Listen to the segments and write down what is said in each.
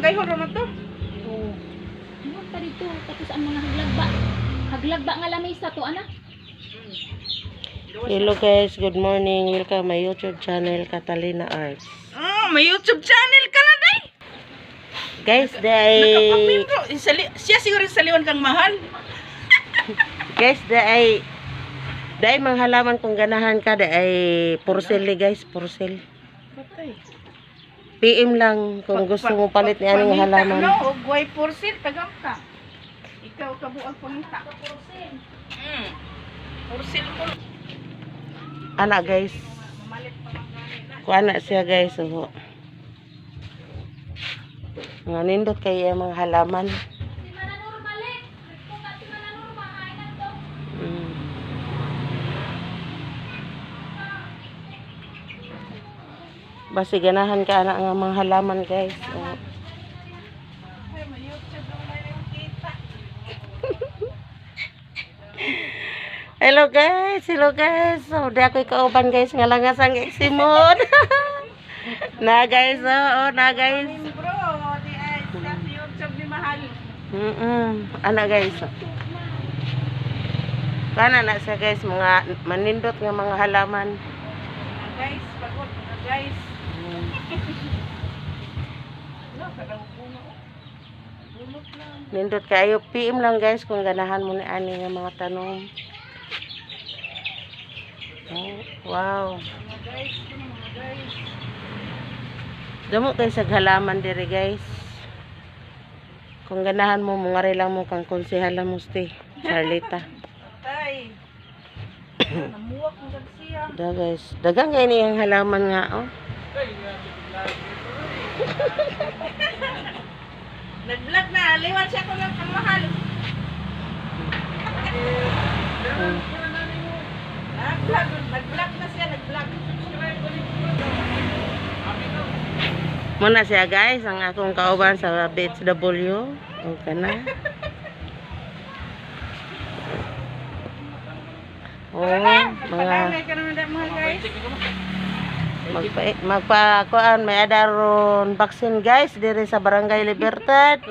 Barangay hall raman to. Oh. Ano pa dito? Tapos ang mga haglagba. Haglagba nga lamesa to, ana. Hello guys, good morning. Welcome my YouTube channel, Catalina Arts. Oh, may YouTube channel ka na day. Guys, day Nakapamembro. Siya siguro sa saliwan kang mahal. Guys, day day mga halaman kung ganahan ka day ay porcel ni guys, porcel. Patay. PM lang kung gusto mo palit ni anong Pangita, halaman. No, og way porcel tagam ka. Ikaw kabuang pangita. Porcel ko. Ana guys, Mamalit pa man gani na. kuha na siya guys. Oh. Nga nindot kay ang mga halaman. Si Mananur malik. Kung si Mananur maay na to. Basi ganahan ka ana nga mga halaman guys. Oh. Ay, may YouTube daw na yung kita. Hello guys, hello guys. So, di ako kauban guys nga langas ang Simon. Na guys, oh, na guys. Bro, di ay sa YouTube ni mahal. Ana guys. Oh. Kana na siya guys, mga manindot nga mga halaman. Mga guys, pagod mga guys. No, kadaw puno. Oh. Bunot lang. Nindot kayo. PM lang guys kung ganahan mo ni ani nga mga tanom. Oh, wow. Mga guys, kuno mga guys. Damo kay sa halaman diri guys. Kung ganahan mo, mungari lang mo kang konsehal musti. Charlita. Tay. Namuwak ng siya. Da guys, dagang kay ni ang halaman nga oh. Nag-vlog na, liwan siya ko lang kang mahal. Nag-vlog, nag-vlog na siya, nag-vlog. Muna siya guys, ang akong kauban sa BHW. Okay na. Oh, mga Pagpalangay ka naman dahil mahal guys. magpa magpa kuan may adaron vaccine guys diri sa Barangay Libertad.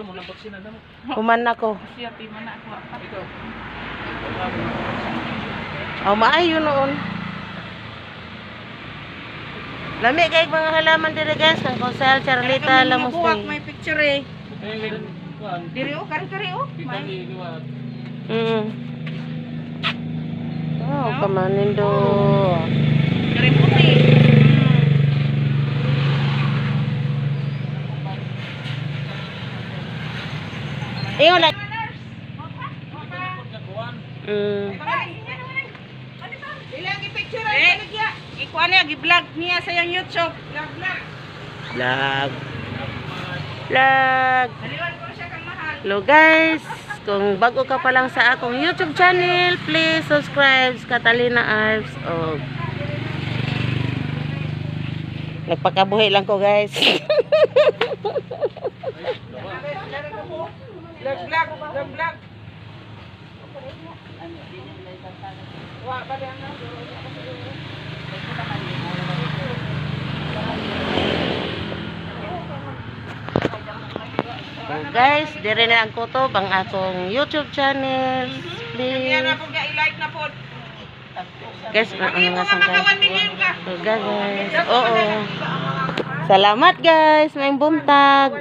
Human nako. Siya, tima na ako. Oh, maayo noon. Lami kay mga halaman diri guys, kang Konsel Charlita Buwak, Lamusti. may picture eh. Diri oh, kari-kari oh. May. Oh, kamanindo. Kari puti. Ingon na. Ilang i-picture ay paligya. Ikuha niya, gi-vlog niya sa iyang YouTube. Vlog, vlog. Vlog. Vlog. Naliwan ko siya kang mahal. Hello guys. Kung bago ka pa lang sa akong YouTube channel, please subscribe Catalina Arts. Oh. Nagpakabuhi lang ko guys. Vlog, vlog, vlog, vlog. Wa ba diyan na? So guys, dire na ang kutob ang akong YouTube channel. Yan Please. ako ga i-like na po. Guys, Ang imo mga nga maka 1 million ka. So guys, oo. Salamat guys, may buntag.